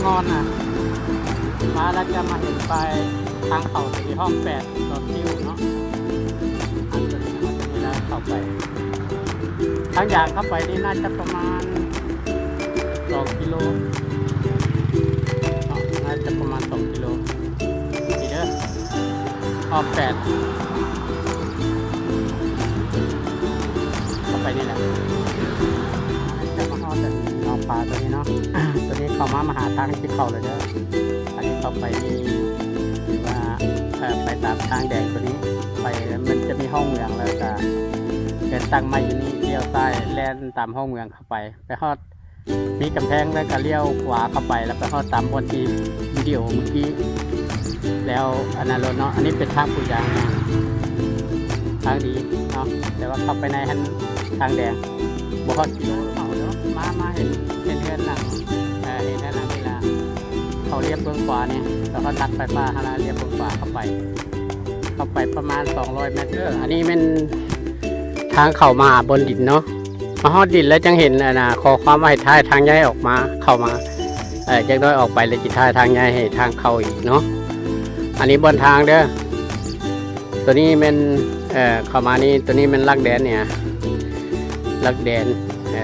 ງອນນະ ມາແລ້ວຈະມາເຫັນປ້າຍທາງເຂົ້າທີ່ຫ້ອງແປດ ດອນທິວເນາະ. ອັນຕົວນີ້ເຮົາຈະມີທາງເຂົ້າໄປ ທາງຢ່າງເຂົ້າໄປນີ້ໜ້າຈະປະມານສອງກິໂລເນາະ ໜ້າຈະປະມານສອງກິໂລ. ນີ້ເດີ ຮອບແປດ ເຂົ້າໄປນີ້ແຫຼະ ຈະມາຮອດອັນໜອງປາຕົວນີ້ເນາະ. ຕົວນີ້ເຂົ້າມາ ມາຫາທາງທີ່ເຂົ້າເລີຍເດີ. ອັນນີ້ເຂົ້າໄປນີ້ ຫຼືວ່າ ເອີ ໄປຕາມທາງແດງຕົວນີ້ໄປ ມັນຈະມີຫ້ອງເມືອງ ແລ້ວກະເຮືອນຕັ້ງໃໝ່ຢູ່ນີ້ ລ້ຽວຊ້າຍແລ່ນຕາມຫ້ອງເມືອງເຂົ້າໄປ ໄປຮອດ ມີກຳແພງ ແລ້ວກໍລ້ຽວຂວາເຂົ້າໄປ ແລ້ວໄປຮອດຕາມບ່ອນທີ່ວິດີໂອມື້ກີ້ ແລ້ວອັນນັ້ນໂລດເນາະ. ອັນນີ້ເປັນທາງປູຢາງ ທາງດີເນາະ ແຕ່ວ່າເຂົ້າໄປໃນຫັ້ນທາງແດງ ບໍ່ຮອດກິໂລເນາະ. ມາ ມາເຫັນ ເຫັນເຮືອນຫຼັງ ເອີ ເຫັນເຮືອນຫຼັງນີ້ລະ ເຂົ້າລຽບເບື້ອງຂວານີ້ ແລ້ວກໍຕັດໄຟຟ້າຫັ້ນລະ ລຽບເບື້ອງຂວາເຂົ້າໄປ ເຂົ້າໄປປະມານສອງຮ້ອຍແມັດເດີ. ອັນນີ້ແມ່ນທາງເຂົ້າມາຫາບ່ອນດິນເນາະ. ມາຮອດດິນແລ້ວຈັ່ງເຫັນອັນນ່າ ຂໍ້ຄວາມວ່າໃຫ້ຖ່າຍທາງໃຫຍ່ອອກມາ ເຂົ້າມາ ເອີ ຈັກໜ້ອຍອອກໄປແລ້ວຊິຖ່າຍທາງໃຫຍ່ໃຫ້ທາງເຂົ້າອີກເນາະ. ອັນນີ້ບ່ອນທາງເດີ ຕົວນີ້ແມ່ນ ເອີ ເຂົ້າມານີ້ ຕົວນີ້ແມ່ນຫຼັກແດນນີ້ ຫຼັກແດນ ເອີ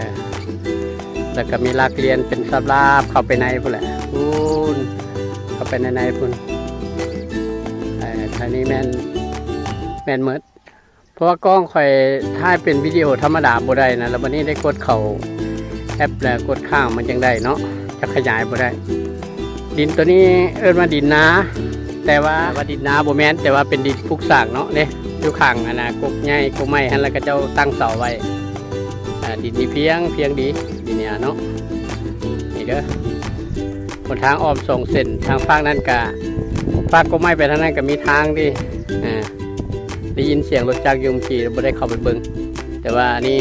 ແລ້ວກໍມີຫຼັກລຽນເປັນສາບລາບເຂົ້າໄປໃນພຸ້ນແຫຼະ ພຸ້ນ ເຂົ້າໄປໃນໃນພຸ້ນ. ເອີ ທາງນີ້ແມ່ນ ແມ່ນໝົດ ເພາະວ່າກ້ອງຂ້ອຍຖ່າຍເປັນວິດີໂອທຳມະດາບໍ່ໄດ້ນະ ແລ້ວບັດນີ້ໄດ້ກົດເຂົ້າແອັບ ແລ້ວກົດຄ້າງມັນຈັ່ງໄດ້ເນາະ ຈະຂະຫຍາຍບໍ່ໄດ້. ດິນຕົວນີ້ເອີ້ນວ່າດິນນາ ແຕ່ວ່າ ວ່າດິນນາບໍ່ແມ່ນ ແຕ່ວ່າເປັນດິນປຸກສ້າງເນາະ. ເດ້ ຢູ່ຂ້າງອັນນ່າ ກົກໃຫຍ່ກົກໄມ້ຫັ້ນ ແລ້ວເຂົາເຈົ້າຕັ້ງເສົາໄວ້. ອ່າ ດິນນີ້ພຽງ ພຽງດີ ດິນນີ້ເນາະ. ນີ້ເດີ ຫົນທາງອ້ອມສອງເສັ້ນ ທາງຟາກນັ້ນກະ ຟາກກົກໄມ້ໄປທາງນັ້ນກະມີທາງເດ້. ອ່າ ໄດ້ຍິນສຽງລົດຈັກຢູ່ເມື່ອກີ້ ບໍ່ໄດ້ເຂົ້າໄປເບິ່ງ ແຕ່ວ່າອັນນີ້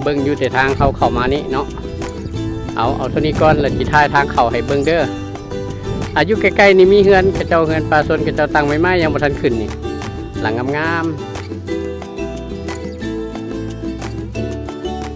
ເບິ່ງຢູ່ແຕ່ທາງເຂົ້າ ເຂົ້າມານີ້ເນາະ. ເອົາ ເອົາເທົ່ານີ້ກ່ອນ ແລ້ວຊິຖ່າຍທາງເຂົ້າໃຫ້ເບິ່ງເດີ. ອາ ຢູ່ໃກ້ໆນີ້ມີເຮືອນເຂົາເຈົ້າ ເຮືອນປະຊາຊົນເຂົາເຈົ້າຕັ້ງໃໝ່ໆ ຍັງບໍ່ທັນຂຶ້ນນີ້ ຫຼັງງາມໆ.